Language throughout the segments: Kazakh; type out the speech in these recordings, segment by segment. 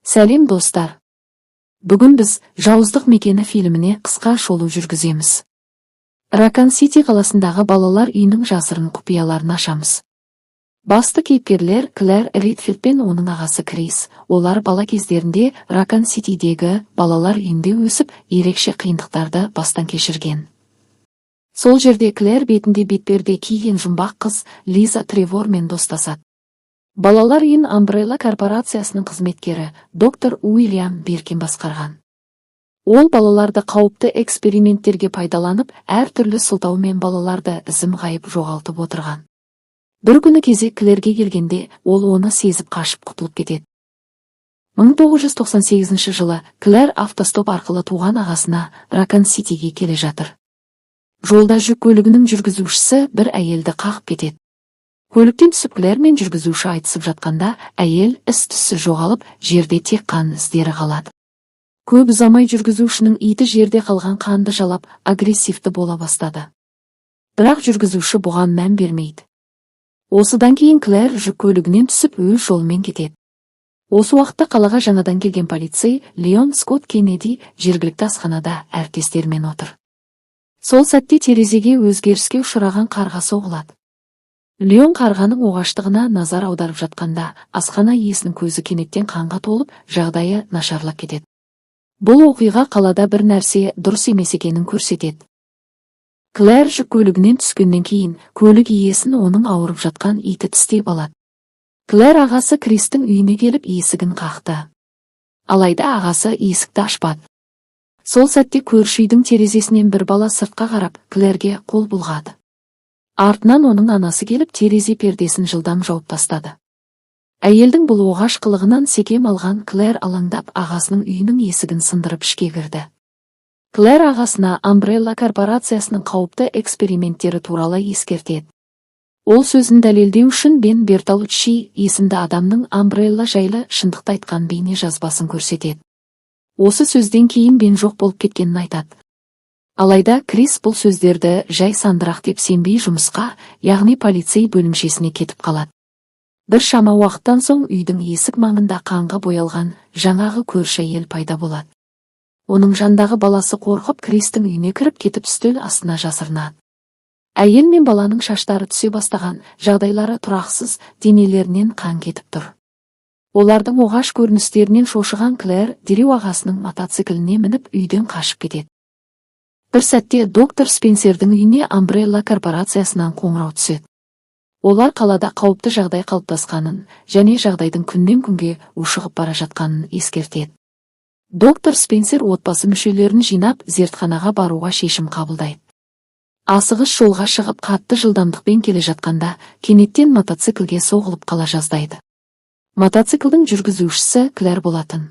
Сәлем, достар! Бүгін біз «Жауыздық мекені» фильміне қысқа шолу жүргіземіз. Ракан Сити қаласындағы балалар үйінің жасырын құпияларын ашамыз. Басты кейіпкерлер Клэр Редфилд пен оның ағасы Крис. Олар бала кездерінде Ракан Ситидегі балалар үйінде өсіп, ерекше қиындықтарды бастан кешірген. Сол жерде Клэр бетінде бетперде киген жұмбақ қыз Лиза Тревормен достасады. Балалар үйін Амбрелла корпорациясының қызметкері доктор Уильям Биркин басқарған. Ол балаларды қауіпті эксперименттерге пайдаланып, әртүрлі сылтаумен балаларды ізім-ғайып жоғалтып отырған. Бір күні кезек Клэрге келгенде, ол оны сезіп, қашып құтылып кетеді. 1998 жылы Клэр автостоп арқылы туған ағасына Ракан Ситиге келе жатыр. Жолда жүк көлігінің жүргізушісі бір әйелді қағып кетеді. Көліктен түсіп, Клэр мен жүргізуші айтысып жатқанда, әйел із-түссіз жоғалып, жерде тек қан іздері қалады. Көп ұзамай жүргізушінің иті жерде қалған қанды жалап, агрессивті бола бастады. Бірақ жүргізуші бұған мән бермейді. Осыдан кейін Клэр жүк көлігінен түсіп, өз жолымен кетеді. Осы уақытта қалаға жаңадан келген полицей Леон Скотт Кеннеди жергілікті асханада әріптестерімен отыр. Сол сәтте терезеге өзгеріске ұшыраған қарға соғылады. Леон қарғаның оғаштығына назар аударып жатқанда, асхана иесінің көзі кенеттен қанға толып, жағдайы нашарлап кетеді. Бұл оқиға қалада бір нәрсе дұрыс емес екенін көрсетеді. Клэр жүк көлігінен түскеннен кейін көлік иесін оның ауырып жатқан иті тістеп алады. Клэр ағасы Кристің үйіне келіп, есігін қақты. Алайда ағасы есікті ашпады. Сол сәтте көрші үйдің терезесінен бір бала сыртқа қарап, Клэрге қол бұлғады. Артынан оның анасы келіп, терезе пердесін жылдам жауып тастады. Әйелдің бұл оғаш қылығынан секем алған Клэр алаңдап, ағасының үйінің есігін сындырып, ішке кірді. Клэр ағасына Амбрелла корпорациясының қауіпті эксперименттері туралы ескертеді. Ол сөзін дәлелдеу үшін Бен Бертолуччи есімді адамның Амбрелла жайлы шындықты айтқан бейне жазбасын көрсетеді. Осы сөзден кейін Бен жоқ болып кеткенін айтады. Алайда Крис бұл сөздерді жай сандырақ деп сенбей, жұмысқа, яғни полицей бөлімшесіне кетіп қалады. Бір шама уақыттан соң үйдің есік маңында қанға боялған жаңағы көрші әйел пайда болады. Оның жандағы баласы қорқып, Кристің үйіне кіріп кетіп, үстел астына жасырынады. Әйел мен баланың шаштары түсе бастаған, жағдайлары тұрақсыз, денелерінен қан кетіп тұр. Олардың оғаш көріністерінен шошыған Клэр дереу ағасының мотоцикліне мініп, үйден қашып кетеді. Бір сәтте доктор Спенсердің үйіне Амбрелла корпорациясынан қоңырау түседі. Олар қалада қауіпті жағдай қалыптасқанын және жағдайдың күннен күнге ушығып бара жатқанын ескертеді. Доктор Спенсер отбасы мүшелерін жинап, зертханаға баруға шешім қабылдайды. Асығыс жолға шығып, қатты жылдамдықпен келе жатқанда, кенеттен мотоциклге соғылып қала жаздайды. Мотоциклдің жүргізушісі Клэр болатын.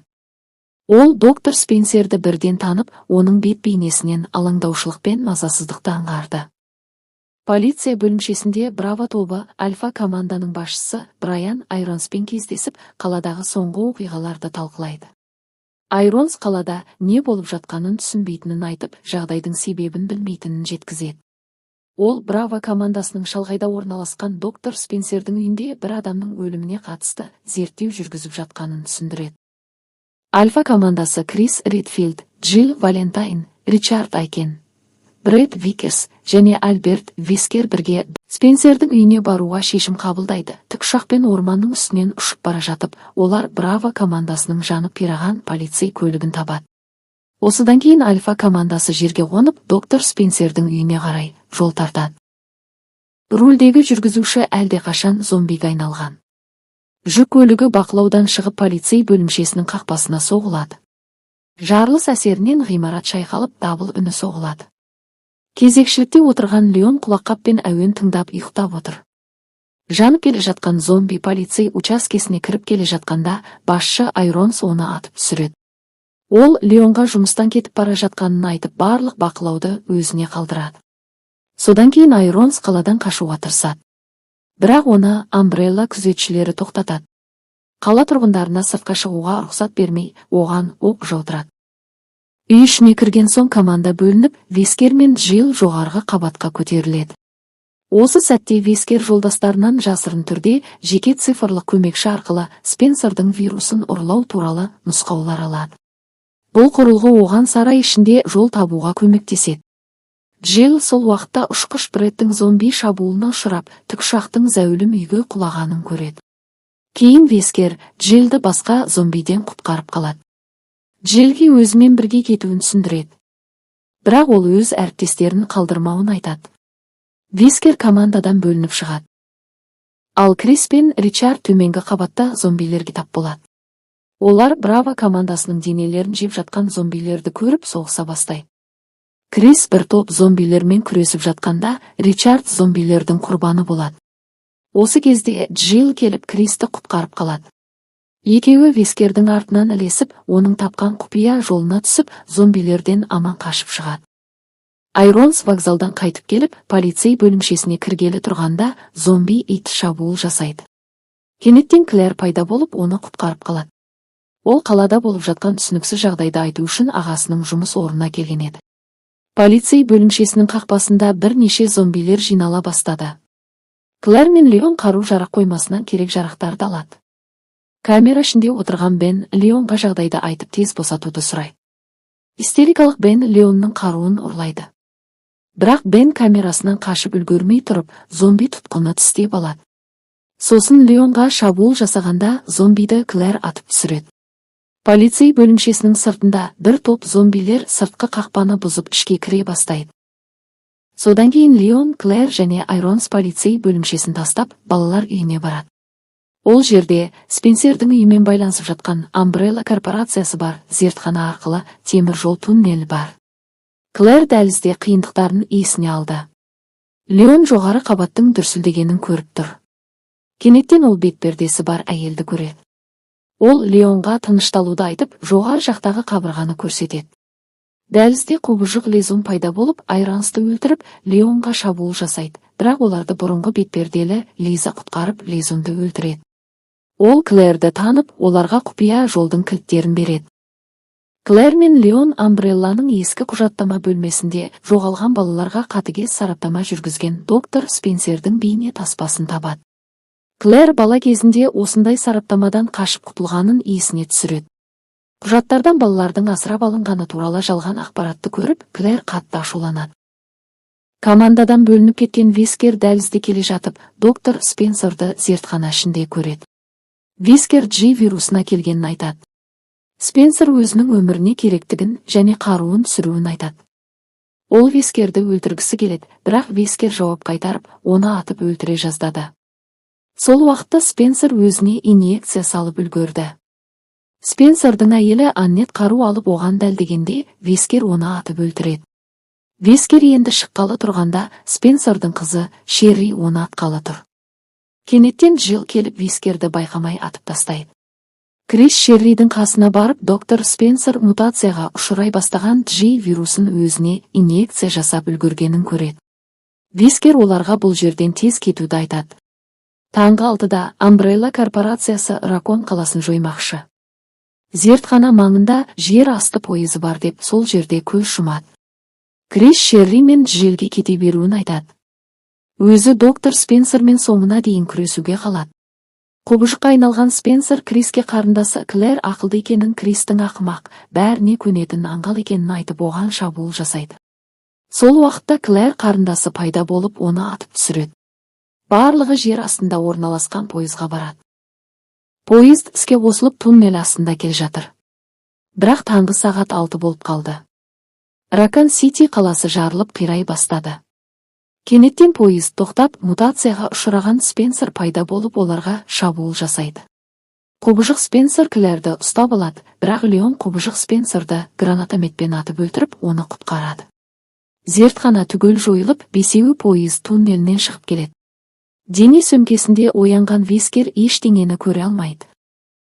Ол доктор Спенсерді бірден танып, оның бет бейнесінен алаңдаушылық пен мазасыздықты аңғарды. Полиция бөлімшесінде Браво тобы Альфа команданың басшысы Брайан Айронспен кездесіп, қаладағы соңғы оқиғаларды талқылайды. Айронс қалада не болып жатқанын түсінбейтінін айтып, жағдайдың себебін білмейтінін жеткізеді. Ол Браво командасының шалғайда орналасқан доктор Спенсердің үйінде бір адамның өліміне қатысты зерттеу жүргізіп жатқанын түсіндіреді. Альфа командасы Крис Редфилд, Джилл Валентайн, Ричард Айкен, Брэд Викерс және Альберт Вескер бірге Спенсердің үйіне баруға шешім қабылдайды. Тікұшақпен орманның үстінен ұшып бара жатып, олар Браво командасының жанып қираған полицей көлігін табады. Осыдан кейін Альфа командасы жерге қонып, доктор Спенсердің үйіне қарай жол тартады. Рульдегі жүргізуші әлдеқашан зомбиге айналған. Жүк көлігі бақылаудан шығып, полицей бөлімшесінің қақпасына соғылады. Жарылыс әсерінен ғимарат шайқалып, дабыл үні соғылады. Кезекшілікте отырған Леон құлаққаппен әуен тыңдап, ұйықтап отыр. Жанып келе жатқан зомби полицей учаскесіне кіріп келе жатқанда, басшы Айронс оны атып түсіреді. Ол Леонға жұмыстан кетіп бара жатқанын айтып, барлық бақылауды өзіне қалдырады. Содан кейін Айронс қаладан қашуға тырысады. Бірақ оны Амбрелла күзетшілері тоқтатады. Қала тұрғындарына сыртқа шығуға рұқсат бермей, оған оқ жаудырады. Үй ішіне кірген соң команда бөлініп, Вескер мен Джилл жоғарғы қабатқа көтеріледі. Осы сәтте Вескер жолдастарынан жасырын түрде жеке цифрлық көмекші арқылы Спенсердің вирусын ұрлау туралы нұсқаулар алады. Бұл құрылғы оған сарай ішінде жол табуға көмектеседі. Джилл сол уақытта ұшқыш Брэдтің зомби шабуылына ұшырап, тікұшақтың зәулім үйге құлағанын көреді. Кейін Вескер Джилді басқа зомбиден құтқарып қалады. Джилге өзімен бірге кетуін түсіндіреді. Бірақ ол өз әріптестерін қалдырмауын айтады. Вескер командадан бөлініп шығады. Ал Крис пен Ричард төменгі қабатта зомбилерге тап болады. Олар Браво командасының денелерін жеп жатқан зомбилерді көріп, соғыса бастайды. Крис бір топ зомбилермен күресіп жатқанда, Ричард зомбилердің құрбаны болады. Осы кезде Джилл келіп, Кристі құтқарып қалады. Екеуі Вескердің артынан ілесіп, оның тапқан құпия жолына түсіп, зомбилерден аман қашып шығады. Айронс вокзалдан қайтып келіп, полицей бөлімшесіне кіргелі тұрғанда зомби ит шабуыл жасайды. Кенеттен Клэр пайда болып, оны құтқарып қалады. Ол қалада болып жатқан түсініксіз жағдайды айту үшін ағасының жұмыс орнына келген еді. Полицей бөлімшесінің қақпасында бірнеше зомбилер жинала бастады. Клэр мен Леон қару-жарақ қоймасынан керек жарақтарды алады. Камера ішінде отырған Бен Леонға жағдайды айтып, тез босатуды сұрайды. Истерикалық Бен Леонның қаруын ұрлайды. Бірақ Бен камерасынан қашып үлгермей тұрып, зомби тұтқыны тістеп алады. Сосын Леонға шабуыл жасағанда зомбиді Клэр атып түсіреді. Полицей бөлімшесінің сыртында бір топ зомбилер сыртқы қақпаны бұзып, ішке кіре бастайды. Содан кейін Леон, Клэр және Айронс полицей бөлімшесін тастап, балалар үйіне барады. Ол жерде Спенсердің үйімен байланысып жатқан Амбрелла корпорациясы бар зертхана арқылы темір жол туннелі бар. Клэр дәлізде қиындықтарын есіне алды. Леон жоғары қабаттың дүрсілдегенін көріп тұр. Кенеттен ол бетпердесі бар әйелді көреді. Ол Леонға тынышталуды айтып, жоғары жақтағы қабырғаны көрсетеді. Дәлізде құбыжық лизун пайда болып, Айронсты өлтіріп, Леонға шабуыл жасайды. Бірақ оларды бұрынғы бетперделі Лиза құтқарып, лизунды өлтіреді. Ол Клэрді танып, оларға құпия жолдың кілттерін береді. Клэр мен Леон Амбрелланың ескі құжаттама бөлмесінде жоғалған балаларға қатыгез сараптама жүргізген доктор Спенсердің бейне таспасын табады. Клэр бала кезінде осындай сараптамадан қашып құтылғанын есіне түсіреді. Құжаттардан балалардың асырап алынғаны туралы жалған ақпаратты көріп, Клэр қатты ашуланады. Командадан бөлініп кеткен Вескер дәлізде келе жатып, доктор Спенсерді зертхана ішінде көреді. Вескер G вирусына келгенін айтады. Спенсер өзінің өміріне керектігін және қаруын түсіруін айтады. Ол Вескерді өлтіргісі келеді, бірақ Вескер жауап қайтарып, оны атып өлтіре жаздады. Сол уақытта Спенсер өзіне инъекция салып үлгерді. Спенсердің әйелі Аннет қару алып оған дәлдегенде, Вескер оны атып өлтіреді. Вескер енді шыққалы тұрғанда, Спенсердің қызы Шерри оны атқалы тұр. Кенеттен Джилл келіп, Вескерді байқамай атып тастайды. Крис Шерридің қасына барып, доктор Спенсер мутацияға ұшырай бастаған G вирусын өзіне инъекция жасап үлгергенін көреді. Вескер оларға бұл жерден тез кетуді айтады. Таңғы 6-да Амбрелла корпорациясы Ракон қаласын жоймақшы. Зертхана маңында жер асты пойызы бар деп, сол жерде көз жұмады. Крис Шерри мен Джилге кете беруін айтады. Өзі доктор Спенсермен соңына дейін күресуге қалады. Құбыжыққа айналған Спенсер Криске қарындасы Клэр ақылды екенін, Кристің ақымақ, бәріне көнетін аңғал екенін айтып, оған шабуыл жасайды. Сол уақытта Клэр қарындасы пайда болып, оны атып түсіреді. Барлығы жер астында орналасқан пойызға барады. Поезд іске қосылып, туннель астында келе жатыр. Бірақ таңғы сағат 6 болып қалды. Ракон Сити қаласы жарылып, қирай бастады. Кенеттен пойыз тоқтап, мутацияға ұшыраған Спенсер пайда болып, оларға шабуыл жасайды. Құбыжық Спенсер Клэрді ұстап алады, бірақ Леон құбыжық Спенсерді гранатометпен атып өлтіріп, оны құтқарады. Зертхана түгел жойылып, бесеуі пойыз туннелінен шығып келеді. Дене сөмкесінде оянған Вескер ештеңені көре алмайды.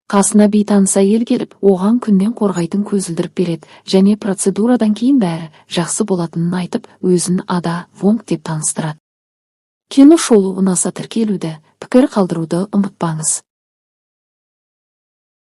Қасына бейтаныс әйел келіп, оған күннен қорғайтын көзілдірік береді және процедурадан кейін бәрі жақсы болатынын айтып, өзін Ада Вонг деп таныстырады. Кино шолу ұнаса, тіркелуді, пікір қалдыруды ұмытпаңыз.